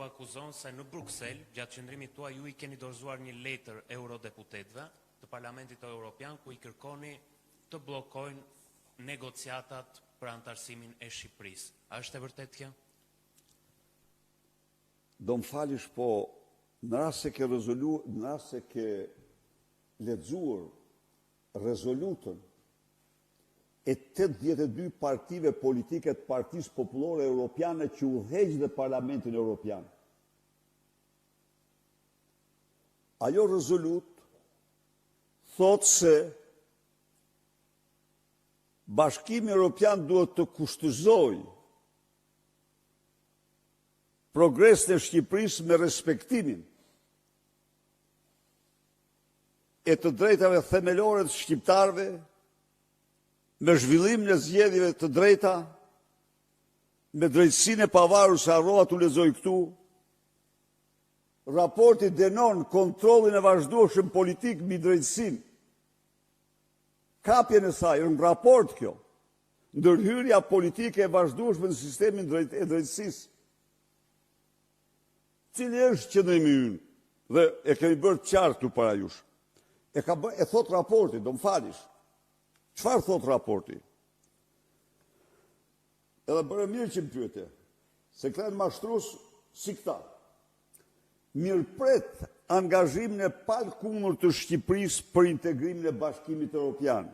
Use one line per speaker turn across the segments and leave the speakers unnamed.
Akuzon se në Bruksel, gjatë qëndrimit tuaj, ju i keni dorëzuar një letër eurodeputetëve të Parlamentit Europian ku i kërkoni të bllokojnë negociatat për anëtarësimin e Shqipërisë. A është e vërtetë kjo?
Do më falish, po në rast se ke rezolu, në rast se ke lexuar rezolutën e 82 partive politike të Partisë Popullore Europiane që udhëheq dhe Parlamentin Europian. Ajo rezolutë thotë se Bashkimi Europian duhet të kushtëzojë progresin e Shqipërisë me respektimin e të drejtave themelore të shqiptarëve, me zhvillimin e zgjedhjeve të drejta, me drejtësinë e pavarur, se harrova t'u lexoj këtu, raporti dënon kontrollin e vazhdueshëm politik mbi drejtësinë, kapjen e saj, është në raport kjo, ndërhyrja politike e vazhdueshme në sistemin e drejtësisë. Cili është qëndrimi ynë? Dhe e kemi bërë të qartë këtu para jush. E ka bë, e thotë raporti, do më falish. Çfarë thotë raporti? Edhe bëre mirë që më pyete, se këta janë mashtrues si këta. Mirëpret angazhimin e palëkundur të Shqipërisë për integrimin e Bashkimit Europian,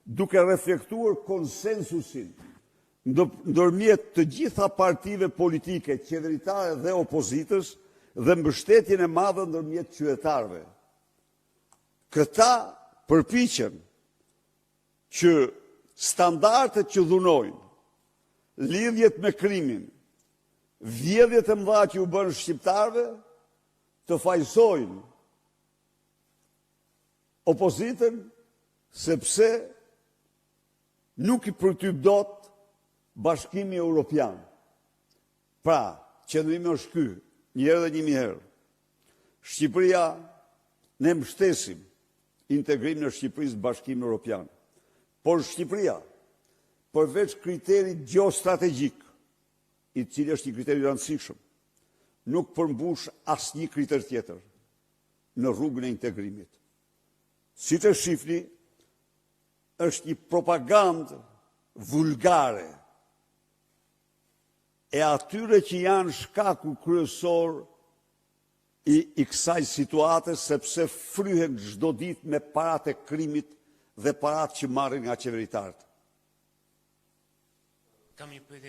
duke reflektuar konsensusin ndërmjet të gjitha partive politike, qeveritare dhe opozitës dhe mbështetjen e madhe ndërmjet qytetarëve. Këta përpiqen që standardet që dhunojnë, lidhjet me krimin, vjedhjet e mëdha që u bënë shqiptarëve, të fajësojnë opozitën sepse nuk i përtyp dot Bashkimi Europian. Pra, qëndrimi është ky, një herë dhe një mijë herë. Shqipëria, ne mbështesim integrimin e Shqipërisë në Bashkimin Europian. Por Shqipëria, përveç kriterit gjeostrategjik, i cili është një kriter i rëndësishëm, nuk përmbush asnjë kriter tjetër në rrugën e integrimit. Siç e shihni, është një propagandë vulgare e atyre që janë shkaku kryesor i, i kësaj situate, sepse fryhen çdo ditë me paratë e krimit dhe paratë që marrin nga qeveritarët.
Kam një pyetje.